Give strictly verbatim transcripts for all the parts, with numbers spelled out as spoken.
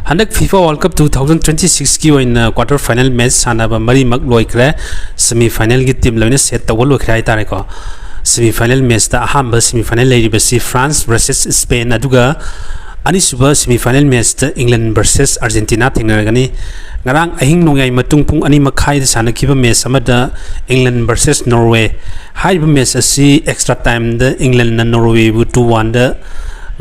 ꯍꯟꯗꯛ FIFA World Cup two thousand twenty six ꯀꯤ ꯑꯣꯏꯅ quarter final match ꯁꯥꯟꯅꯕ ꯃꯔꯤꯃꯛ ꯂꯣꯏꯈ꯭ꯔꯦ꯫ Semi final ꯒꯤ team ꯂꯣꯏꯅ set ꯇꯧꯕ ꯂꯣꯏꯈ꯭ꯔꯦ ꯍꯥꯏꯇꯥꯔꯦꯀꯣ꯫ Semi final match ꯇ ꯑꯍꯥꯟꯕ semi final ꯂꯩꯔꯤꯕꯁꯤ France versus Spain, ꯑꯗꯨꯒ ꯑꯅꯤꯁꯨꯕ semi final match ꯇ England versus Argentina ꯊꯦꯡꯅꯔꯒꯅꯤ꯫ ꯉꯔꯥꯡ ꯑꯍꯤꯡ ꯅꯣꯡꯌꯥꯏ ꯃꯇꯨꯡ ꯄꯨꯡ ꯑꯅꯤ ꯃꯈꯥꯏꯗ ꯁꯥꯟꯅꯈꯤꯕ match ꯑꯃꯗ England versus Norway ꯍꯥꯏꯔꯤꯕ match ꯑꯁꯤ extra time ꯗ England ꯅ Norway ꯕꯨ two one ꯗ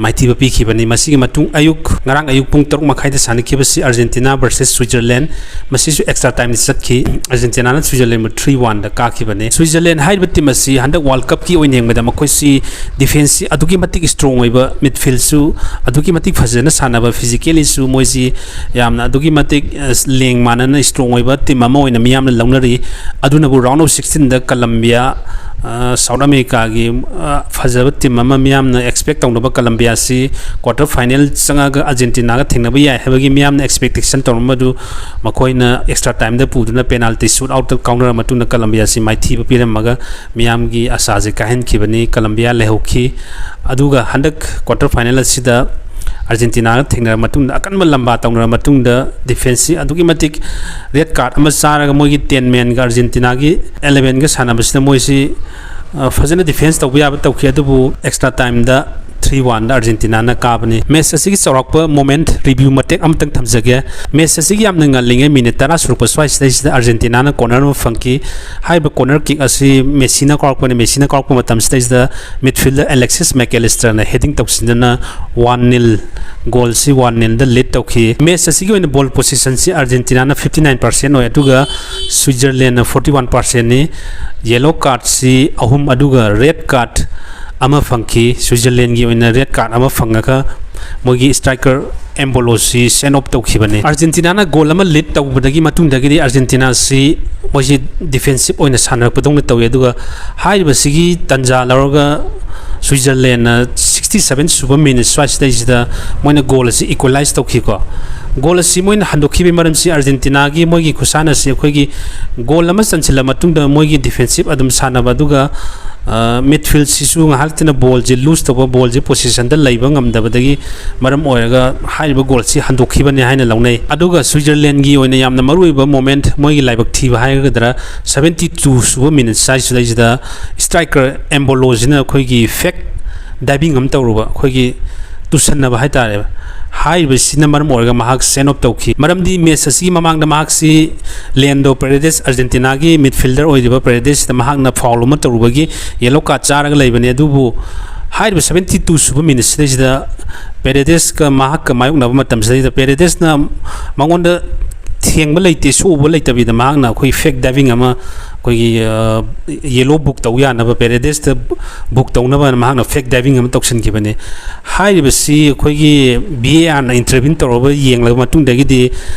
ꯃꯥꯏꯊꯤꯕ ꯄꯤꯈꯤꯕꯅꯤ꯫ ꯃꯁꯤꯒꯤ ꯃꯇꯨꯡ ꯑꯌꯨꯛ, ꯉꯔꯥꯡ ꯑꯌꯨꯛ ꯄꯨꯡ ꯇꯔꯨꯛ ꯃꯈꯥꯏꯗ ꯁꯥꯟꯅꯈꯤꯕꯁꯤ Argentina versus Switzerland, ꯃꯁꯤꯁꯨ extra time ꯗ ꯆꯠꯈꯤ꯫ Argentina ꯅ Switzerland ꯕꯨ three one ꯗ ꯀꯥꯈꯤꯕꯅꯤ꯫ Switzerland ꯍꯥꯏꯔꯤꯕ team ꯑꯁꯤ ꯍꯟꯗꯛ World Cup ꯀꯤ ꯑꯣꯏꯅ ꯌꯦꯡꯕꯗ ꯃꯈꯣꯏꯁꯤ defence ꯁꯤ ꯑꯗꯨꯛꯀꯤ ꯃꯇꯤꯛ strong ꯑꯣꯏꯕ, midfield ꯁꯨ ꯑꯗꯨꯛꯀꯤ ꯃꯇꯤꯛ ꯐꯖꯅ ꯁꯥꯟꯅꯕ, physically ꯁꯨ ꯃꯣꯏꯁꯤ ꯌꯥꯝꯅ ꯑꯗꯨꯛꯀꯤ ꯃꯇꯤꯛ, ꯑ, ꯂꯦꯡ ꯃꯥꯟꯅꯅ strong ꯑꯣꯏꯕ team ꯑꯃ ꯑꯣꯏꯅ ꯃꯤꯌꯥꯝꯅ ꯂꯧꯅꯔꯤ꯫ ꯑꯗꯨꯅꯕꯨ round of sixteen the Colombia, ꯑ, South America ꯒꯤ, ꯑ, ꯐꯖꯕ team ꯑꯃ ꯃꯤꯌꯥꯝꯅ expect ꯇꯧꯅꯕ Colombia ꯁꯤ quarter final ꯆꯪꯉꯒ Argentina ꯒ ꯊꯦꯡꯅꯕ ꯌꯥꯏ ꯍꯥꯏꯕꯒꯤ ꯃꯤꯌꯥꯝꯅ expectation ꯇꯧꯔꯝꯕꯗꯨ ꯃꯈꯣꯏꯅ extra time ꯗ ꯄꯨꯗꯨꯅ penalty shoot out ꯇ ꯀꯥꯎꯅꯔ ꯃꯇꯨꯡꯗ Colombia ꯁꯤ ꯃꯥꯏꯊꯤꯕ ꯄꯤꯔꯝꯃꯒ ꯃꯤꯌꯥꯝꯒꯤ ꯑꯁꯥꯁꯦ ꯀꯥꯏꯍꯟꯈꯤꯕꯅꯤ꯫ Colombia ꯂꯩꯍꯧꯈꯤ꯫ ꯑꯗꯨꯒ ꯍꯟꯗꯛ quarter final ꯑꯁꯤꯗ Argentina ꯒ ꯊꯦꯡꯅꯔ ꯃꯇꯨꯡꯗ, ꯑꯀꯟꯕ ꯂꯝꯕꯥ ꯇꯧꯅꯔ ꯃꯇꯨꯡꯗ, defence ꯁꯤ ꯑꯗꯨꯛꯀꯤ ꯃꯇꯤꯛ, red card ꯑꯃ ꯆꯥꯔꯒ ꯃꯣꯏꯒꯤ ten man ꯒ Argentina ꯒꯤ eleven ꯒ ꯁꯥꯟꯅꯕꯁꯤꯗ ꯃꯣꯏꯁꯤ, ꯑ, ꯐꯖꯅ defence ꯇꯧꯕ ꯌꯥꯕ ꯇꯧꯈꯤ, ꯑꯗꯨꯕꯨ extra time ꯗ three one ꯗ Argentina ꯅ ꯀꯥꯕꯅꯤ꯫ Match ꯑꯁꯤꯒꯤ ꯆꯥꯎꯔꯥꯛꯄ moment review ꯃꯇꯦꯛ ꯑꯃꯇꯪ ꯊꯝꯖꯒꯦ꯫ Match ꯑꯁꯤꯒꯤ ꯌꯥꯝꯅ ꯉꯜꯂꯤꯉꯩ minute ꯇꯔꯥ ꯁꯨꯔꯛꯄ ꯁ꯭ꯋꯥꯏꯁꯤꯗꯩꯁꯤꯗ Argentina ꯅ corner ꯑꯃ ꯐꯪꯈꯤ꯫ ꯍꯥꯏꯔꯤꯕ corner kick ꯑꯁꯤ Messi ꯅ ꯀꯥꯎꯔꯛꯄꯅꯤ꯫ Messi ꯅ ꯀꯥꯎꯔꯛꯄ ꯃꯇꯝꯁꯤꯗꯩꯁꯤꯗ midfielder Alexis Mac Allister ꯅ heading ꯇꯧꯁꯤꯟꯗꯨꯅ one nil, goal ꯁꯤ one nil ꯗ lead ꯇꯧꯈꯤ꯫ Match ꯑꯁꯤꯒꯤ ꯑꯣꯏꯅ ball possession ꯁꯤ Argentina ꯅ fifty nine percent ꯑꯣꯏ, ꯑꯗꯨꯒ Switzerland ꯅ forty one percent ꯅꯤ꯫ Yellow card ꯁꯤ ꯑꯍꯨꯝ, ꯑꯗꯨꯒ red card ꯑꯃ ꯐꯪꯈꯤ꯫ Switzerland ꯒꯤ ꯑꯣꯏꯅ red card ꯑꯃ ꯐꯪꯉꯒ ꯃꯣꯏꯒꯤ striker Embolo ꯁꯤ send off ꯇꯧꯈꯤꯕꯅꯤ꯫ Argentina ꯅ goal ꯑꯃ lead ꯇꯧꯕꯗꯒꯤ ꯃꯇꯨꯡꯗꯒꯤꯗꯤ Argentina ꯁꯤ ꯃꯣꯏꯁꯤ defensive ꯑꯣꯏꯅ ꯁꯥꯟꯅꯔꯛꯄꯗꯧꯅ ꯇꯧꯏ, ꯑꯗꯨꯒ ꯍꯥꯏꯔꯤꯕꯁꯤꯒꯤ ꯇꯟꯖꯥ ꯂꯧꯔꯒ Switzerland ꯅ sixty seven ꯁꯨꯕ minute ꯁ꯭ꯋꯥꯏꯁꯤꯗꯩꯁꯤꯗ ꯃꯣꯏꯅ goal ꯑꯁꯤ equalize ꯇꯧꯈꯤꯀꯣ꯫ Goal ꯑꯁꯤ ꯃꯣꯏꯅ ꯍꯟꯗꯣꯛꯈꯤꯕꯒꯤ ꯃꯔꯝꯁꯤ Argentina ꯒꯤ ꯃꯣꯏꯒꯤ ꯈꯨꯁꯥꯟꯅꯁꯤ ꯑꯩꯈꯣꯏꯒꯤ goal ꯑꯃ ꯆꯟꯁꯤꯜꯂ ꯃꯇꯨꯡꯗ ꯃꯣꯏꯒꯤ defensive ꯑꯗꯨꯝ ꯁꯥꯟꯅꯕ, ꯑꯗꯨꯒ ꯃꯤꯗꯐꯤꯜꯁꯤꯁꯨ ꯉꯥꯏꯍꯥꯛꯇꯅ ꯕꯣꯜꯁꯦ ꯂꯨꯖ ꯇꯧꯕ, ꯕꯣꯜꯁꯦ ꯄꯣꯁꯦꯁꯟꯗ ꯂꯩꯕ ꯉꯝꯗꯕꯗꯒꯤ ꯃꯔꯝ ꯑꯣꯏꯔꯒ ꯍꯥꯏꯔꯤꯕ ꯒꯣꯜꯁꯤ ꯍꯟꯗꯣꯛꯈꯤꯕꯅꯤ ꯍꯥꯏꯅ ꯂꯧꯅꯩ꯫ ꯑꯗꯨꯒ ꯁ꯭ꯋꯤꯖꯔꯂꯦꯟꯒꯤ ꯑꯣꯏꯅ ꯌꯥꯝꯅ ꯃꯔꯨꯑꯣꯏꯕ ꯃꯣꯃꯦꯟꯠ, ꯃꯣꯏꯒꯤ ꯂꯥꯏꯕꯛ ꯊꯤꯕ ꯍꯥꯏꯒꯗ꯭ꯔꯥ, ꯁꯕꯦꯟꯇꯤ ꯇꯨ ꯁꯨꯕ ꯃꯤꯅꯤꯠ ꯁ꯭ꯋꯥꯏꯁꯤꯗꯩꯁꯤꯗ ꯏꯁꯇ꯭ꯔꯥꯏꯀꯔ ꯑꯦꯝꯕꯣꯂꯣꯁꯤꯅ ꯑꯩꯈꯣꯏꯒꯤ ꯐꯦꯛ ꯗꯥꯏꯚꯤꯡ ꯑꯃ ꯇꯧꯔꯨꯕ, ꯑꯩꯈꯣꯏꯒꯤ ꯇꯨꯁꯟꯅꯕ ꯍꯥꯏꯇꯥꯔꯦ꯫ ꯍꯥꯏꯔꯤꯕꯁꯤꯅ ꯃꯔꯝ ꯑꯣꯏꯔꯒ ꯃꯍꯥꯛ ꯁꯦꯟ ꯑꯣꯐ ꯇꯧꯈꯤ꯫ ꯃꯔꯝꯗꯤ ꯃꯦꯠꯆ ꯑꯁꯤꯒꯤ ꯃꯃꯥꯡꯗ ꯃꯍꯥꯛꯁꯤ ꯂꯤꯌꯥꯟꯗ꯭ꯔꯣ ꯄꯦꯔꯦꯗꯦꯁ, ꯑꯥꯔꯖꯦꯟꯇꯤꯅꯥꯒꯤ ꯃꯤꯗꯐꯤꯜꯗꯔ ꯑꯣꯏꯔꯤꯕ ꯄꯦꯔꯦꯗꯦꯁꯇ ꯃꯍꯥꯛꯅ ꯐꯥꯎꯜ ꯑꯃ ꯇꯧꯔꯨꯕꯒꯤ ꯌꯦꯂꯣ ꯀꯥꯔꯗ ꯆꯥꯔꯒ ꯂꯩꯕꯅꯤ꯫ ꯑꯗꯨꯕꯨ ꯍꯥꯏꯔꯤꯕ ꯁꯕꯦꯟꯇꯤ ꯇꯨ ꯁꯨꯕ ꯃꯤꯅꯤꯠꯁꯤꯗꯩꯁꯤꯗ ꯄꯦꯔꯦꯗꯦꯁꯀ ꯃꯍꯥꯛꯀ ꯃꯥꯌꯣꯛꯅꯕ ꯃꯇꯝꯁꯤꯗꯩꯗ ꯄꯦꯔꯦꯗꯦꯁꯅ ꯃꯉꯣꯟꯗ ꯊꯦꯡꯕ ꯂꯩꯇꯦ, ꯁꯣꯛꯎꯕ ꯂꯩꯇꯕꯤꯗ ꯃꯍꯥꯛꯅ ꯑꯩꯈꯣꯏ ꯐꯦꯛ ꯗꯥꯏꯚꯤꯡ ꯑꯃ, ꯑꯩꯈꯣꯏꯒꯤ, ꯑ, ꯌꯦꯂꯣ ꯕꯨꯛ ꯇꯧ ꯌꯥꯅꯕ, ꯄꯦꯔꯦꯗꯦꯁꯇ ꯕꯨꯛ ꯇꯧꯅꯕꯅ ꯃꯍꯥꯛꯅ ꯐꯦꯛ ꯗꯥꯏꯚꯤꯡ ꯑꯃ ꯇꯧꯁꯤꯟꯈꯤꯕꯅꯤ꯫ ꯍꯥꯏꯔꯤꯕꯁꯤ ꯑꯩꯈꯣꯏꯒꯤ ꯕꯤ ꯑꯦ ꯑꯥꯔꯅ ꯏꯟꯇꯔꯚꯤꯟ ꯇꯧꯔꯕ ꯌꯦꯡꯂꯕ ꯃꯇꯨꯡꯗꯒꯤꯗꯤ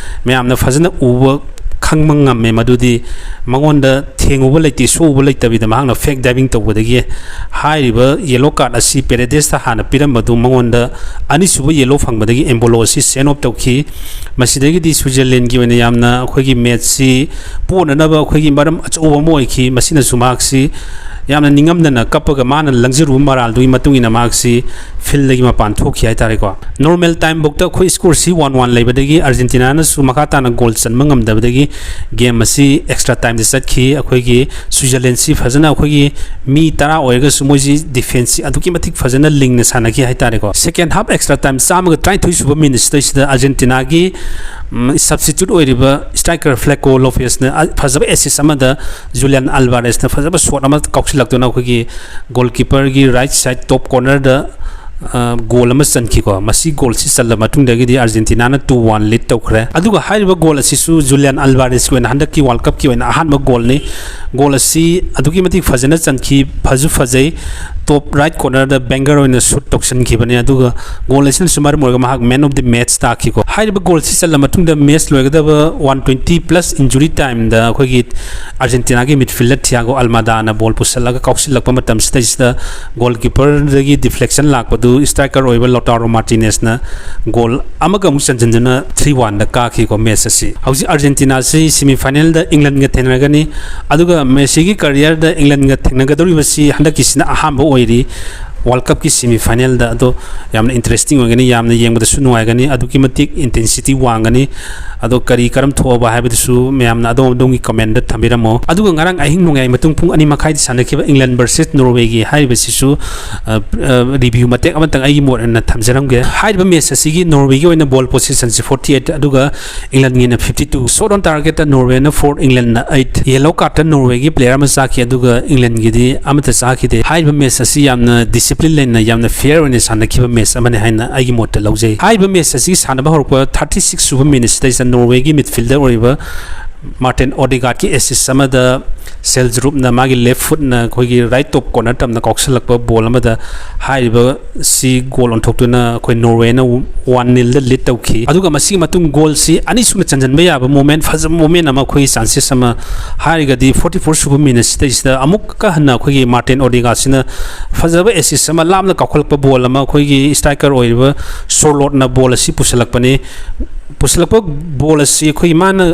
ꯃꯌꯥꯝꯅ ꯐꯖꯅ ꯎꯕ, ꯈꯪꯕ ꯉꯝꯃꯦ꯫ ꯃꯗꯨꯗꯤ ꯃꯉꯣꯟꯗ ꯊꯦꯡꯉꯨꯕ ꯂꯩꯇꯦ, ꯁꯣꯛꯎꯕ ꯂꯩꯇꯕꯤꯗ ꯃꯍꯥꯛꯅ ꯐꯦꯛ ꯗꯥꯏꯚꯤꯡ ꯇꯧꯕꯗꯒꯤ ꯍꯥꯏꯔꯤꯕ ꯌꯦꯂꯣ ꯀꯥꯔꯗ ꯑꯁꯤ ꯄꯦꯔꯦꯗꯦꯁꯇ ꯍꯥꯟꯅ ꯄꯤꯔꯝꯕꯗꯨ ꯃꯉꯣꯟꯗ ꯑꯅꯤꯁꯨꯕ ꯌꯦꯂꯣ ꯐꯪꯕꯗꯒꯤ ꯑꯦꯝꯕꯣꯂꯣ ꯑꯁꯤ ꯁꯦꯟ ꯑꯣꯐ ꯇꯧꯈꯤ꯫ ꯃꯁꯤꯗꯒꯤꯗꯤ ꯁ꯭ꯋꯤꯖꯔꯂꯦꯟꯒꯤ ꯑꯣꯏꯅ ꯌꯥꯝꯅ ꯑꯩꯈꯣꯏꯒꯤ ꯃꯦꯠꯁꯁꯤ ꯄꯣꯅꯅꯕ ꯑꯩꯈꯣꯏꯒꯤ ꯃꯔꯝ ꯑꯆꯧꯕ ꯑꯃ ꯑꯣꯏꯈꯤ꯫ ꯃꯁꯤꯅꯁꯨ ꯃꯍꯥꯛꯁꯤ ꯌꯥꯝꯅ ꯅꯤꯡꯉꯝꯗꯅ ꯀꯞꯄꯒ ꯃꯥꯅ ꯂꯪꯖꯔꯨꯕ ꯃꯔꯥꯜꯗꯨꯒꯤ ꯃꯇꯨꯡ ꯏꯟꯅ ꯃꯍꯥꯛꯁꯤ ꯐꯤꯜꯗꯒꯤ ꯃꯄꯥꯟ ꯊꯣꯛꯈꯤ ꯍꯥꯏꯇꯥꯔꯦꯀꯣ꯫ ꯅꯣꯔꯃꯦꯜ ꯇꯥꯏꯝꯐꯥꯎꯗ ꯑꯩꯈꯣꯏ ꯁ꯭ꯀꯣꯔꯁꯤ ꯋꯥꯟ ꯋꯥꯟ ꯂꯩꯕꯗꯒꯤ ꯑꯥꯔꯖꯦꯟꯇꯤꯅꯥꯅꯁꯨ ꯃꯈꯥ ꯇꯥꯅ ꯒꯣꯜ ꯆꯟꯕ ꯉꯝꯗꯕꯗꯒꯤ ꯒꯦꯝ ꯑꯁꯤ ꯑꯦꯛꯁꯇ꯭ꯔꯥ ꯇꯥꯏꯝꯗ ꯆꯠꯈꯤ꯫ ꯑꯩꯈꯣꯏꯒꯤ ꯁ꯭ꯋꯤꯖꯔꯂꯦꯟꯁꯤ ꯐꯖꯅ ꯑꯩꯈꯣꯏꯒꯤ ꯃꯤ ꯇꯔꯥ ꯑꯣꯏꯔꯒꯁꯨ ꯃꯣꯏꯁꯤ ꯗꯤꯐꯦꯟꯁꯁꯤ ꯑꯗꯨꯛꯀꯤ ꯃꯇꯤꯛ ꯐꯖꯅ ꯂꯤꯡꯅ ꯁꯥꯟꯅꯈꯤ ꯍꯥꯏꯇꯥꯔꯦꯀꯣ꯫ ꯁꯦꯀꯦꯟ ꯍꯥꯐ ꯑꯦꯛꯁꯇ꯭ꯔꯥ ꯇꯥꯏꯝ ꯆꯥꯝꯃꯒ ꯇꯔꯥꯅꯤꯊꯣꯏ ꯁꯨꯕ ꯃꯤꯅꯤꯠꯁꯤꯗꯩꯁꯤꯗ ꯑꯥꯔꯖꯦꯟꯇꯤꯅꯥꯒꯤ, ꯎꯝ, ꯁꯕꯁꯇꯤꯇ꯭ꯌꯨꯠ ꯑꯣꯏꯔꯤꯕ ꯏꯁꯇ꯭ꯔꯥꯏꯀꯔ ꯐ꯭ꯂꯦꯀꯣ ꯂꯣꯐꯦꯁꯅ ꯑ-, ꯐꯖꯕ ꯑꯦꯁꯤꯁ ꯑꯃꯗ ꯖꯨꯂꯤꯌꯥꯟ ꯑꯜꯕꯥꯔꯦꯁꯅ ꯐꯖꯕ ꯁꯣꯠ ꯑꯃ ꯀꯥꯎꯁꯤꯜꯂꯛꯇꯨꯅ ꯑꯩꯈꯣꯏꯒꯤ ꯒꯣꯜꯀꯤꯄꯔꯒꯤ ꯔꯥꯏꯠ ꯁꯥꯏꯠ ꯇꯣꯞ ꯀꯣꯔꯅꯔꯗ, ꯑ, ꯒꯣꯜ ꯑꯃ ꯆꯟꯈꯤꯀꯣ꯫ ꯃꯁꯤ ꯒꯣꯜꯁꯤ ꯆꯜꯂ ꯃꯇꯨꯡꯗꯒꯤꯗꯤ ꯑꯥꯔꯖꯦꯟꯇꯤꯅꯥꯅ ꯇꯨ ꯋꯥꯟ ꯂꯤꯗ ꯇꯧꯈ꯭ꯔꯦ꯫ ꯑꯗꯨꯒ ꯍꯥꯏꯔꯤꯕ ꯒꯣꯜ ꯑꯁꯤꯁꯨ ꯖꯨꯂꯤꯌꯥꯟ ꯑꯜꯕꯥꯔꯦꯁꯀꯤ ꯑꯣꯏꯅ ꯍꯟꯗꯛꯀꯤ ꯋꯥꯔꯜ ꯀꯞꯀꯤ ꯑꯣꯏꯅ ꯑꯍꯥꯟꯕ ꯒꯣꯜꯅꯤ꯫ ꯒꯣꯜ ꯑꯁꯤ ꯑꯗꯨꯛꯀꯤ ꯃꯇꯤꯛ ꯐꯖꯅ ꯆꯟꯈꯤ, ꯐꯁꯨ ꯐꯖꯩ꯫ ꯇꯣꯞ ꯔꯥꯏꯠ ꯀꯣꯔꯅꯔꯗ ꯕꯦꯡꯒꯔ ꯑꯣꯏꯅ ꯁꯨꯠ ꯇꯧꯁꯟꯈꯤꯕꯅꯤ꯫ ꯑꯗꯨꯒ ꯒꯣꯜ ꯑꯁꯤꯅꯁꯨ ꯃꯔꯝ ꯑꯣꯏꯔꯒ ꯃꯍꯥꯛ ꯃꯦꯟ ꯑꯣꯐ ꯗꯤ ꯃꯦꯠꯆ ꯇꯥꯈꯤꯀꯣ꯫ ꯍꯥꯏꯔꯤꯕ ꯒꯣꯜꯁꯤ ꯆꯜꯂ ꯃꯇꯨꯡꯗ ꯃꯦꯠꯆ ꯂꯣꯏꯒꯗꯕ ꯋꯥꯟ ꯇ꯭ꯋꯦꯟꯇꯤ ꯄ꯭ꯂꯁ ꯏꯟꯖꯨꯔꯤ ꯇꯥꯏꯝꯗ ꯑꯩꯈꯣꯏꯒꯤ ꯑꯥꯔꯖꯦꯟꯇꯤꯅꯥꯒꯤ ꯃꯤꯗꯐꯤꯜꯗꯔ ꯊꯤꯌꯥꯒꯣ ꯑꯜꯃꯥꯗꯥꯅ ꯕꯣꯜ ꯄꯨꯁꯜꯂꯒ ꯀꯥꯎꯁꯤꯜꯂꯛꯄ ꯃꯇꯝꯁꯤꯗꯩꯁꯤꯗ ꯒꯣꯜ ꯀꯤꯄꯔꯗꯒꯤ ꯗꯤꯐ꯭ꯂꯦꯛꯁꯟ ꯂꯥꯛꯄꯗꯨ ꯁ꯭ꯇ꯭ꯔꯥꯏꯀꯔ ꯑꯣꯏꯕ ꯂꯣꯇꯥꯔꯣ ꯃꯥꯔꯇꯤꯅꯦꯁꯅ ꯒꯣꯜ ꯑꯃꯒ ꯑꯃꯨꯛ ꯆꯟꯁꯤꯟꯗꯨꯅ ꯊ꯭ꯔꯤ ꯋꯥꯟꯗ ꯀꯥꯈꯤꯀꯣ ꯃꯦꯠꯆ ꯑꯁꯤ꯫ ꯍꯧꯖꯤꯛ ꯑꯥꯔꯖꯦꯟꯇꯤꯅꯥꯁꯤ ꯁꯤꯃꯤ ꯐꯥꯏꯅꯦꯜꯗ ꯏꯪꯂꯟꯒ ꯊꯦꯡꯅꯒꯅꯤ꯫ ꯑꯗꯨꯒ ꯃꯦꯁꯤꯒꯤ ꯀꯔꯤꯌꯔꯗ ꯏꯪꯂꯟꯒ ꯊꯦꯡꯅꯒꯗꯧꯔꯤꯕꯁꯤ ꯍꯟꯗꯛꯀꯤꯁꯤꯅ ꯑꯍꯥꯟꯕ ꯑꯣꯏꯔꯤ ꯋꯥꯔꯜ ꯀꯞꯀꯤ ꯁꯤꯃꯤ ꯐꯥꯏꯅꯦꯜꯗ꯫ ꯑꯗꯣ ꯌꯥꯝꯅ ꯏꯟꯇꯔꯦꯁꯇꯤꯡ ꯑꯣꯏꯒꯅꯤ, ꯌꯥꯝꯅ ꯌꯦꯡꯕꯗꯁꯨ ꯅꯨꯡꯉꯥꯏꯒꯅꯤ, ꯑꯗꯨꯛꯀꯤ ꯃꯇꯤꯛ ꯏꯟꯇꯦꯟꯁꯤꯇꯤ ꯋꯥꯡꯒꯅꯤ꯫ ꯑꯗꯣ ꯀꯔꯤ ꯀꯔꯝ ꯊꯣꯛꯑꯕ ꯍꯥꯏꯕꯗꯨꯁꯨ ꯃꯌꯥꯝꯅ ꯑꯗꯣꯝ ꯑꯗꯣꯝꯒꯤ ꯀꯃꯦꯟꯗ ꯊꯝꯕꯤꯔꯝꯃꯣ꯫ ꯑꯗꯨꯒ ꯉꯔꯥꯡ ꯑꯍꯤꯡ ꯅꯣꯡꯌꯥꯏ ꯃꯇꯨꯡ ꯄꯨꯡ ꯑꯅꯤ ꯃꯈꯥꯏꯗ ꯁꯥꯟꯅꯈꯤꯕ ꯏꯪꯂꯟ ꯚꯔꯁꯦꯁ ꯅꯣꯔꯋꯦꯒꯤ ꯍꯥꯏꯔꯤꯕꯁꯤꯁꯨ, ꯑ, ꯑ, ꯔꯤꯚ꯭ꯌꯨ ꯃꯇꯦꯛ ꯑꯃꯇꯪ ꯑꯩꯒꯤ ꯃꯣꯠ ꯑꯣꯏꯅ ꯊꯝꯖꯔꯝꯒꯦ꯫ ꯍꯥꯏꯔꯤꯕ ꯃꯦꯠꯆ ꯑꯁꯤꯒꯤ ꯅꯣꯔꯋꯦꯒꯤ ꯑꯣꯏꯅ ꯕꯣꯜ ꯄꯣꯁꯦꯁꯟꯁꯤ ꯐꯣꯔꯇꯤ ꯑꯩꯠ, ꯑꯗꯨꯒ ꯏꯪꯂꯟꯒꯤꯅ ꯐꯤꯐꯇꯤ ꯇꯨ꯫ ꯁꯣꯠ ꯑꯣꯟ ꯇꯥꯔꯒꯦꯠꯇ ꯅꯣꯔꯋꯦꯅ ꯐꯣꯔ, ꯏꯪꯂꯟꯅ ꯑꯩꯠ꯫ ꯌꯦꯜꯂꯣ ꯀꯥꯔꯠꯇ ꯅꯣꯔꯋꯦꯒꯤ ꯄ꯭ꯂꯦꯌꯔ ꯑꯃ ꯆꯥꯈꯤ, ꯑꯗꯨꯒ ꯏꯪꯂꯟꯒꯤꯗꯤ ꯑꯃꯠꯇ ꯆꯥꯈꯤꯗꯦ꯫ ꯍꯥꯏꯔꯤꯕ ꯃꯦꯠꯆ ꯑꯁꯤ ꯌꯥꯝꯅ ꯗꯤꯁꯤꯄ꯭ꯂꯤꯟ ꯂꯩꯅ, ꯌꯥꯝꯅ ꯐꯤꯌꯔ ꯑꯣꯏꯅ ꯁꯥꯟꯅꯈꯤꯕ ꯃꯦꯠꯆ ꯑꯃꯅꯤ ꯍꯥꯏꯅ ꯑꯩꯒꯤ ꯃꯣꯠꯇ ꯂꯧꯖꯩ꯫ ꯍꯥꯏꯔꯤꯕ ꯃꯦꯠꯆ ꯑꯁꯤ ꯁꯥꯟꯅꯕ ꯍꯧꯔꯛꯄ ꯊꯥꯔꯇꯤ ꯁꯤꯛꯁ ꯁꯨꯕ ꯃꯤꯅꯤꯠꯁꯤꯗꯩꯁꯤꯗ ꯅꯣꯔꯋꯦꯒꯤ ꯃꯤꯗꯐꯤꯜꯗꯔ ꯑꯣꯏꯔꯤꯕ ꯃꯥꯔꯇꯤꯟ ꯑꯣꯗꯤꯒꯥꯔꯗꯀꯤ ꯑꯦꯁꯤꯁ ꯑꯃꯗ ꯁꯦꯜꯖ꯭ꯔꯨꯞꯅ ꯃꯥꯒꯤ ꯂꯦꯐ ꯐꯨꯠꯅ ꯑꯩꯈꯣꯏꯒꯤ ꯔꯥꯏꯠ ꯇꯣꯞ ꯀꯣꯔꯅꯔ ꯇꯝꯅ ꯀꯥꯎꯁꯜꯂꯛꯄ ꯕꯣꯜ ꯑꯃꯗ ꯍꯥꯏꯔꯤꯕ ꯁꯤ ꯒꯣꯜ ꯑꯣꯟꯊꯣꯛꯇꯨꯅ ꯑꯩꯈꯣꯏ ꯅꯣꯔꯋꯦꯅ ꯋꯥꯟ ꯅꯤꯜꯗ ꯂꯤꯗ ꯇꯧꯈꯤ꯫ ꯑꯗꯨꯒ ꯃꯁꯤꯒꯤ ꯃꯇꯨꯡ ꯒꯣꯜꯁꯤ ꯑꯅꯤꯁꯨꯅ ꯆꯟꯁꯤꯟꯕ ꯌꯥꯕ ꯃꯣꯃꯦꯟ, ꯐꯖꯕ ꯃꯣꯃꯦꯟ ꯑꯃ, ꯑꯩꯈꯣꯏꯒꯤ ꯆꯥꯟꯁꯦꯁ ꯑꯃ ꯍꯥꯏꯔꯒꯗꯤ ꯐꯣꯔꯇꯤ ꯐꯣꯔ ꯁꯨꯕ ꯃꯤꯅꯠꯁꯤꯗꯩꯁꯤꯗ ꯑꯃꯨꯛꯀ ꯍꯟꯅ ꯑꯩꯈꯣꯏꯒꯤ ꯃꯥꯔꯇꯤꯟ ꯑꯣꯗꯤꯒꯥꯁꯤꯅ ꯐꯖꯕ ꯑꯦꯁꯤꯁ ꯑꯃ, ꯂꯥꯞꯅ ꯀꯥꯎꯈꯠꯂꯛꯄ ꯕꯣꯜ ꯑꯃ, ꯑꯩꯈꯣꯏꯒꯤ ꯁ꯭ꯇ꯭ꯔꯥꯏꯀꯔ ꯑꯣꯏꯔꯤꯕ ꯁꯣꯔꯂꯣꯠꯅ ꯕꯣꯜ ꯑꯁꯤ ꯄꯨꯁꯤꯜꯂꯛꯄꯅꯤ꯫ ꯄꯨꯁꯤꯜꯂꯛꯄ ꯕꯣꯜ ꯑꯁꯤ ꯑꯩꯈꯣꯏꯒꯤ ꯃꯥꯅ,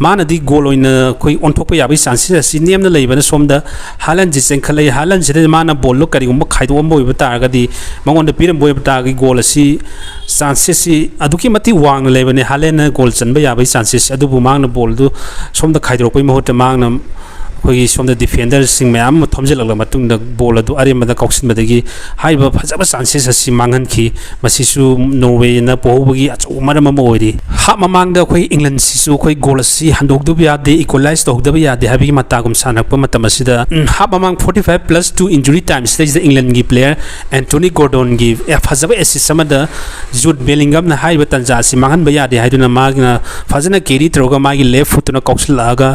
ꯃꯥꯅꯗꯤ ꯒꯣꯜ ꯑꯣꯏꯅ ꯑꯩꯈꯣꯏ ꯑꯣꯟꯊꯣꯛꯄ ꯌꯥꯕꯒꯤ ꯆꯥꯟꯁꯦꯁ ꯑꯁꯤ ꯅꯦꯝꯅ ꯂꯩꯕꯅ ꯁꯣꯝꯗ ꯍꯥꯂꯟꯁꯤ ꯆꯦꯟꯈꯠꯂꯛꯏ꯫ ꯍꯥꯂꯟꯁꯤꯗ ꯃꯥꯅ ꯕꯣꯜꯗꯣ ꯀꯔꯤꯒꯨꯝꯕ ꯈꯥꯏꯗꯣꯛꯑꯝꯕ ꯑꯣꯏꯕ ꯇꯥꯔꯒꯗꯤ, ꯃꯉꯣꯟꯗ ꯄꯤꯔꯝꯕ ꯑꯣꯏꯕ ꯇꯥꯔꯒꯗꯤ ꯒꯣꯜ ꯑꯁꯤ, ꯆꯥꯟꯁꯦꯁꯁꯤ ꯑꯗꯨꯛꯀꯤ ꯃꯇꯤꯛ ꯋꯥꯡꯅ ꯂꯩꯕꯅꯤ꯫ ꯍꯥꯂꯦꯟꯅ ꯒꯣꯜ ꯆꯟꯕ ꯌꯥꯕꯒꯤ ꯆꯥꯟꯁꯦꯁꯁꯤ, ꯑꯗꯨꯕꯨ ꯃꯍꯥꯛꯅ ꯕꯣꯜꯗꯨ ꯁꯣꯝꯗ ꯈꯥꯏꯗꯣꯔꯛꯄꯒꯤ ꯃꯍꯨꯠꯇ ꯃꯍꯥꯛꯅ ꯑꯩꯈꯣꯏꯒꯤ ꯁꯣꯝꯗ ꯗꯤꯐꯦꯟꯗꯔꯁꯤꯡ ꯃꯌꯥꯝ ꯑꯃ ꯊꯣꯝꯖꯤꯜꯂꯛꯂꯕ ꯃꯇꯨꯡꯗ ꯕꯣꯜ ꯑꯗꯨ ꯑꯔꯦꯝꯕꯗ ꯀꯥꯎꯁꯤꯟꯕꯗꯒꯤ ꯍꯥꯏꯔꯤꯕ ꯐꯖꯕ ꯆꯥꯟꯁꯦꯁ ꯑꯁꯤ ꯃꯥꯡꯍꯟꯈꯤ꯫ ꯃꯁꯤꯁꯨ ꯅꯣꯔꯋꯦꯅ ꯄꯣꯍꯧꯕꯒꯤ ꯑꯆꯧꯕ ꯃꯔꯝ ꯑꯃ ꯑꯣꯏꯔꯤ꯫ ꯍꯥꯞ ꯃꯃꯥꯡꯗ ꯑꯩꯈꯣꯏ ꯏꯪꯂꯟꯁꯤꯁꯨ ꯑꯩꯈꯣꯏ ꯒꯣꯜ ꯑꯁꯤ ꯍꯟꯗꯣꯛꯇꯕ ꯌꯥꯗꯦ, ꯏꯀ꯭ꯋꯦꯂꯥꯏꯁ ꯇꯧꯍꯧꯗꯕ ꯌꯥꯗꯦ ꯍꯥꯏꯕꯒꯤ ꯃꯇꯥꯒꯨꯝ ꯁꯥꯟꯅꯔꯛꯄ ꯃꯇꯝ ꯑꯁꯤꯗ, ꯎꯝ, ꯍꯥꯞ ꯃꯃꯥꯡ forty five plus two injury ꯇꯥꯏꯝꯁꯤꯗꯩꯁꯤꯗ ꯏꯪꯂꯟꯒꯤ ꯄ꯭ꯂꯦꯌꯔ ꯑꯦꯟꯊꯣꯅꯤ ꯒꯣꯔꯗꯣꯟꯒꯤ, ꯑꯦ, ꯐꯖꯕ ꯑꯦꯁꯤꯁ ꯑꯃꯗ ꯖꯨꯠ ꯕꯦꯂꯤꯡꯒꯝꯅ ꯍꯥꯏꯔꯤꯕ ꯇꯥꯟꯖꯥ ꯑꯁꯤ ꯃꯥꯡꯍꯟꯕ ꯌꯥꯗꯦ ꯍꯥꯏꯗꯨꯅ ꯃꯥꯒꯤꯅ ꯐꯖꯅ ꯀꯦꯔꯤ ꯇꯧꯔꯒ ꯃꯥꯒꯤ ꯂꯦꯐ ꯐꯨꯠꯇꯨꯅ ꯀꯥꯎꯁꯤꯜꯂꯛꯑꯒ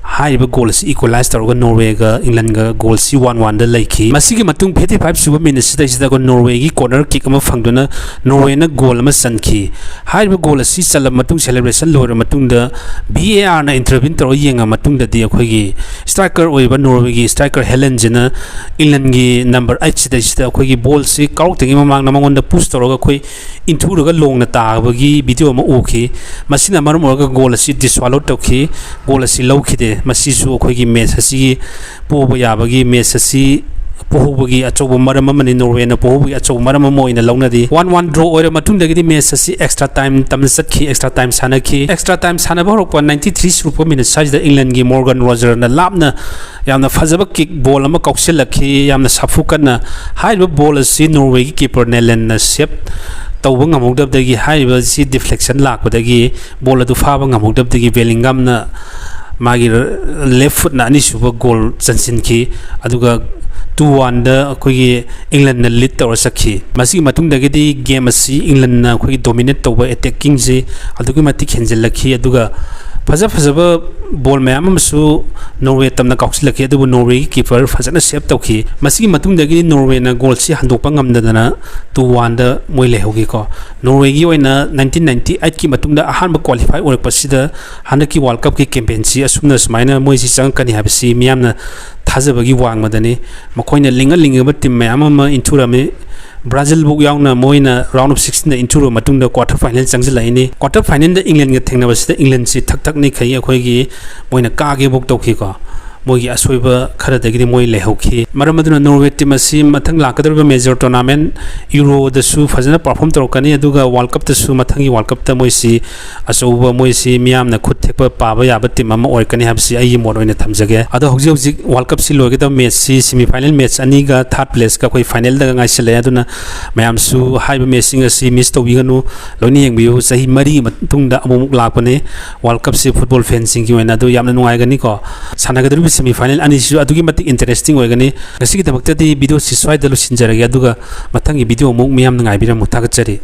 ꯍꯥꯏꯔꯤꯕ ꯒꯣꯜ ꯑꯁꯤ ꯏꯀ꯭ꯋꯦꯂꯥꯏꯁ ꯇꯧꯔꯒ ꯅꯣꯔꯋꯦꯒ ꯏꯪꯂꯦꯟꯒ ꯒꯣꯜꯁꯤ ꯋꯥꯟ ꯋꯥꯟꯗ ꯂꯩꯈꯤ꯫ ꯃꯁꯤꯒꯤ ꯃꯇꯨꯡ ꯐꯤꯐꯇꯤ ꯐꯥꯏꯚ ꯁꯨꯕ ꯃꯤꯅꯤꯠꯁꯤꯗꯩꯁꯤꯗ ꯑꯩꯈꯣꯏ ꯅꯣꯔꯋꯦꯒꯤ ꯀꯣꯔꯅꯔ ꯀꯤꯛ ꯑꯃ ꯐꯪꯗꯨꯅ ꯅꯣꯔꯋꯦꯅ ꯒꯣꯜ ꯑꯃ ꯆꯟꯈꯤ꯫ ꯍꯥꯏꯔꯤꯕ ꯒꯣꯜ ꯑꯁꯤ ꯆꯜꯂꯕ ꯃꯇꯨꯡ, ꯁꯦꯂꯦꯕ꯭ꯔꯦꯁꯟ ꯂꯣꯏꯔꯕ ꯃꯇꯨꯡꯗ, ꯚꯤ ꯑꯦ ꯑꯥꯔꯅ ꯏꯟꯇꯔꯚꯤꯟ ꯇꯧꯔꯒ ꯌꯦꯡꯉꯕ ꯃꯇꯨꯡꯗꯗꯤ, ꯑꯩꯈꯣꯏꯒꯤ ꯁ꯭ꯇ꯭ꯔꯥꯏꯀꯔ ꯑꯣꯏꯔꯤꯕ ꯅꯣꯔꯋꯦꯒꯤ ꯁ꯭ꯇ꯭ꯔꯥꯏꯀꯔ ꯍꯦꯂꯦꯟꯁꯤꯅ ꯏꯪꯂꯦꯟꯒꯤ ꯅꯝꯕꯔ ꯑꯩꯠꯁꯤꯗꯩꯁꯤꯗ ꯑꯩꯈꯣꯏꯒꯤ ꯕꯣꯜꯁꯤ ꯀꯥꯎꯔꯛꯇ꯭ꯔꯤꯉꯩ ꯃꯃꯥꯡꯗ ꯃꯉꯣꯟꯗ ꯄꯨꯁ ꯇꯧꯔꯒ ꯑꯩꯈꯣꯏ ꯏꯟꯊꯨꯔꯒ ꯂꯣꯡꯅ ꯇꯥꯕꯒꯤ ꯚꯤꯗꯤꯑꯣ ꯑꯃ ꯎꯈꯤ꯫ ꯃꯁꯤꯅ ꯃꯔꯝ ꯑꯣꯏꯔꯒ ꯒꯣꯜ ꯑꯁꯤ ꯗꯤꯁꯑꯂꯣꯠ ꯇꯧꯈꯤ꯫ ꯒꯣꯜ ꯑꯁꯤ ꯂꯧꯈꯤꯗꯦ꯫ ꯃꯁꯤꯁꯨ ꯑꯩꯈꯣꯏꯒꯤ ꯃꯦꯠꯆ ꯑꯁꯤꯒꯤ ꯄꯣꯕ ꯌꯥꯕꯒꯤ, ꯃꯦꯠꯆ ꯑꯁꯤ ꯄꯣꯍꯧꯕꯒꯤ ꯑꯆꯧꯕ ꯃꯔꯝ ꯑꯃꯅꯤ, ꯅꯣꯔꯋꯦꯅ ꯄꯣꯍꯧꯕꯒꯤ ꯑꯆꯧꯕ ꯃꯔꯝ ꯑꯃ ꯑꯣꯏꯅ ꯂꯧꯅꯔꯤ꯫ ꯋꯥꯟ ꯋꯥꯟ ꯗ꯭ꯔꯣ ꯑꯣꯏꯔ ꯃꯇꯨꯡꯗꯒꯤꯗꯤ ꯃꯦꯠꯆ ꯑꯁꯤ ꯑꯦꯛꯁꯇ꯭ꯔꯥ ꯇꯥꯏꯝ ꯇꯝꯅ ꯆꯠꯈꯤ, ꯑꯦꯛꯁꯇ꯭ꯔꯥ ꯇꯥꯏꯝ ꯁꯥꯟꯅꯈꯤ꯫ ꯑꯦꯛꯁꯇ꯭ꯔꯥ ꯇꯥꯏꯝ ꯁꯥꯟꯅꯕ ꯍꯧꯔꯛꯄ ꯅꯥꯏꯟꯇꯤ ꯊ꯭ꯔꯤ ꯁꯨꯔꯛꯄ ꯃꯤꯅꯤꯠ ꯁ꯭ꯋꯥꯏꯁꯤꯗ ꯏꯪꯂꯦꯟꯒꯤ ꯃꯣꯔꯒꯟ ꯔꯣꯖꯔꯅ ꯂꯥꯞꯅ ꯌꯥꯝꯅ ꯐꯖꯕ ꯀꯤꯛ ꯕꯣꯜ ꯑꯃ ꯀꯥꯎꯁꯤꯜꯂꯛꯈꯤ, ꯌꯥꯝꯅ ꯁꯥꯐꯨ ꯀꯟꯅ꯫ ꯍꯥꯏꯔꯤꯕ ꯕꯣꯜ ꯑꯁꯤ ꯅꯣꯔꯋꯦꯒꯤ ꯀꯤꯄꯔ ꯅꯦꯂꯦꯟꯅ ꯁꯦꯞ ꯇꯧꯕ ꯉꯝꯍꯧꯗꯕꯗꯒꯤ, ꯍꯥꯏꯔꯤꯕ ꯑꯁꯤ ꯗꯤꯐ꯭ꯂꯦꯛꯁꯟ ꯂꯥꯛꯄꯗꯒꯤ ꯕꯣꯜ ꯑꯗꯨ ꯐꯥꯕ ꯉꯝꯍꯧꯗꯕꯗꯒꯤ ꯕꯦꯂꯤꯡꯒꯝꯅ ꯃꯥꯒꯤ ꯂꯦꯐ ꯐꯨꯠꯅ ꯑꯅꯤꯁꯨꯕ ꯒꯣꯜ ꯆꯟꯁꯤꯟꯈꯤ꯫ ꯑꯗꯨꯒ ꯇꯨ ꯋꯥꯟꯗ ꯑꯩꯈꯣꯏꯒꯤ ꯏꯪꯂꯦꯟꯅ ꯂꯤꯗ ꯇꯧꯔ ꯆꯠꯈꯤ꯫ ꯃꯁꯤꯒꯤ ꯃꯇꯨꯡꯗꯒꯤꯗꯤ ꯒꯦꯝ ꯑꯁꯤ ꯏꯪꯂꯦꯟꯅ ꯑꯩꯈꯣꯏꯒꯤ ꯗꯣꯃꯤꯅꯦꯠ ꯇꯧꯕ, ꯑꯦꯇꯦꯛꯀꯤꯡꯁꯤ ꯑꯗꯨꯛꯀꯤ ꯃꯇꯤꯛ ꯍꯦꯟꯖꯤꯜꯂꯛꯈꯤ꯫ ꯑꯗꯨꯒ ꯐꯖ ꯐꯖꯕ ꯕꯣꯜ ꯃꯌꯥꯝ ꯑꯃꯁꯨ ꯅꯣꯔꯋꯦ ꯇꯝꯅ ꯀꯥꯎꯁꯤꯜꯂꯛꯈꯤ, ꯑꯗꯨꯕꯨ ꯅꯣꯔꯋꯦꯒꯤ ꯀꯤꯄꯔ ꯐꯖꯅ ꯁꯦꯞ ꯇꯧꯈꯤ꯫ ꯃꯁꯤꯒꯤ ꯃꯇꯨꯡꯗꯒꯤꯗꯤ ꯅꯣꯔꯋꯦꯅ ꯒꯣꯜꯁꯤ ꯍꯟꯗꯣꯛꯄ ꯉꯝꯗꯗꯅ ꯇꯨ ꯋꯥꯟꯗ ꯃꯣꯏ ꯂꯩꯍꯧꯈꯤꯀꯣ꯫ ꯅꯣꯔꯋꯦꯒꯤ ꯑꯣꯏꯅ ꯅꯥꯏꯟꯇꯤꯟ ꯅꯥꯏꯟꯇꯤ ꯑꯩꯠꯀꯤ ꯃꯇꯨꯡꯗ ꯑꯍꯥꯟꯕ ꯀ꯭ꯋꯥꯂꯤꯐꯥꯏ ꯑꯣꯏꯔꯛꯄꯁꯤꯗ ꯍꯟꯗꯛꯀꯤ ꯋꯥꯔꯜ ꯀꯞꯀꯤ ꯀꯦꯝꯄꯦꯟꯁꯤ ꯑꯁꯨꯝꯅ ꯁꯨꯃꯥꯏꯅ ꯃꯣꯏꯁꯤ ꯆꯪꯉꯛꯀꯅꯤ ꯍꯥꯏꯕꯁꯤ ꯃꯤꯌꯥꯝꯅ ꯊꯥꯖꯕꯒꯤ ꯋꯥꯡꯃꯗꯅꯤ꯫ ꯃꯈꯣꯏꯅ ꯂꯤꯡꯉ ꯂꯤꯡꯉꯕ ꯇꯤꯝ ꯃꯌꯥꯝ ꯑꯃ ꯏꯟꯊꯨꯔꯝꯃꯤ꯫ ꯕ꯭ꯔꯥꯖꯤꯜꯐꯧ ꯌꯥꯎꯅ ꯃꯣꯏꯅ ꯔꯥꯎꯟ ꯑꯣꯐ ꯁꯤꯛꯁꯇꯤꯟꯗ ꯏꯟꯊꯨꯔꯕ ꯃꯇꯨꯡꯗ ꯀ꯭ꯋꯥꯇꯔ ꯐꯥꯏꯅꯦꯜ ꯆꯪꯁꯤꯜꯂꯛꯏꯅꯤ꯫ ꯀ꯭ꯋꯥꯇꯔ ꯐꯥꯏꯅꯦꯜꯗ ꯏꯪꯂꯦꯟꯒ ꯊꯦꯡꯅꯕꯁꯤꯗ ꯏꯪꯂꯦꯟꯁꯤ ꯊꯛ ꯊꯛ ꯅꯤꯛꯈꯩ ꯑꯩꯈꯣꯏꯒꯤ ꯃꯣꯏꯅ ꯀꯥꯒꯦꯐꯧ ꯇꯧꯈꯤꯀꯣ꯫ ꯃꯣꯏꯒꯤ ꯑꯁꯣꯏꯕ ꯈꯔꯗꯒꯤꯗꯤ ꯃꯣꯏ ꯂꯩꯍꯧꯈꯤ꯫ ꯃꯔꯝ ꯑꯗꯨꯅ ꯅꯣꯔꯋꯦ ꯇꯤꯝ ꯑꯁꯤ ꯃꯊꯪ ꯂꯥꯛꯀꯗꯧꯔꯤꯕ ꯃꯦꯖꯔ ꯇꯣꯔꯅꯥꯃꯦꯟ ꯌꯨꯔꯣꯗꯁꯨ ꯐꯖꯅ ꯄꯔꯐꯣꯔꯝ ꯇꯧꯔꯛꯀꯅꯤ, ꯑꯗꯨꯒ ꯋꯥꯔꯜ ꯀꯞꯇꯁꯨ, ꯃꯊꯪꯒꯤ ꯋꯥꯔꯜ ꯀꯞꯇ ꯃꯣꯏꯁꯤ ꯑꯆꯧꯕ, ꯃꯣꯏꯁꯤ ꯃꯤꯌꯥꯝꯅ ꯈꯨꯠ ꯊꯦꯛꯄ ꯄꯥꯕ ꯌꯥꯕ ꯇꯤꯝ ꯑꯃ ꯑꯣꯏꯔꯛꯀꯅꯤ ꯍꯥꯏꯕꯁꯤ ꯑꯩꯒꯤ ꯃꯣꯠ ꯑꯣꯏꯅ ꯊꯝꯖꯒꯦ꯫ ꯑꯗꯣ ꯍꯧꯖꯤꯛ ꯍꯧꯖꯤꯛ ꯋꯥꯔꯜ ꯀꯞꯁꯤ ꯂꯣꯏꯒꯗꯕ ꯃꯦꯠꯆꯁꯤ ꯁꯤꯃꯤ ꯐꯥꯏꯅꯦꯜ ꯃꯦꯠꯆ ꯑꯅꯤꯒ ꯊꯥꯔꯠ ꯄ꯭ꯂꯦꯁꯀ ꯑꯩꯈꯣꯏ ꯐꯥꯏꯅꯦꯜꯗꯒ ꯉꯥꯏꯁꯤꯜꯂꯛꯑꯦ꯫ ꯑꯗꯨꯅ ꯃꯌꯥꯝꯁꯨ ꯍꯥꯏꯔꯤꯕ ꯃꯦꯠꯆꯁꯤꯡ ꯑꯁꯤ ꯃꯤꯁ ꯇꯧꯕꯤꯒꯅꯨ, ꯂꯣꯏꯅ ꯌꯦꯡꯕꯤꯌꯨ꯫ ꯆꯍꯤ ꯃꯔꯤꯒꯤ ꯃꯇꯨꯡꯗ ꯑꯃꯨꯛꯃꯨꯛ ꯂꯥꯛꯄꯅꯤ ꯋꯥꯔꯜ ꯀꯞꯁꯤ ꯐꯨꯠꯕꯣꯜ ꯐꯦꯟꯁꯤꯡꯒꯤ ꯑꯣꯏꯅ꯫ ꯑꯗꯨ ꯌꯥꯝꯅ ꯅꯨꯡꯉꯥꯏꯒꯅꯤꯀꯣ꯫ ꯁꯥꯟꯅꯒꯗꯧꯔꯤꯕ ꯁꯤꯃꯤ ꯐꯥꯏꯅꯦꯜ ꯑꯅꯤꯁꯤꯁꯨ ꯑꯗꯨꯛꯀꯤ ꯃꯇꯤꯛ ꯏꯟꯇꯔꯦꯁꯇꯤꯡ ꯑꯣꯏꯒꯅꯤ꯫ ꯉꯁꯤꯒꯤꯗꯃꯛꯇꯗꯤ ꯚꯤꯗꯤꯑꯣꯁꯤ ꯁ꯭ꯋꯥꯏꯗ ꯂꯣꯏꯁꯤꯟꯖꯔꯒꯦ, ꯑꯗꯨꯒ ꯃꯊꯪꯒꯤ ꯚꯤꯗꯤꯑꯣ ꯑꯃꯨꯛ ꯃꯤꯌꯥꯝꯅ ꯉꯥꯏꯕꯤꯔꯝꯃꯨ꯫ ꯊꯥꯒꯠꯆꯔꯤ꯫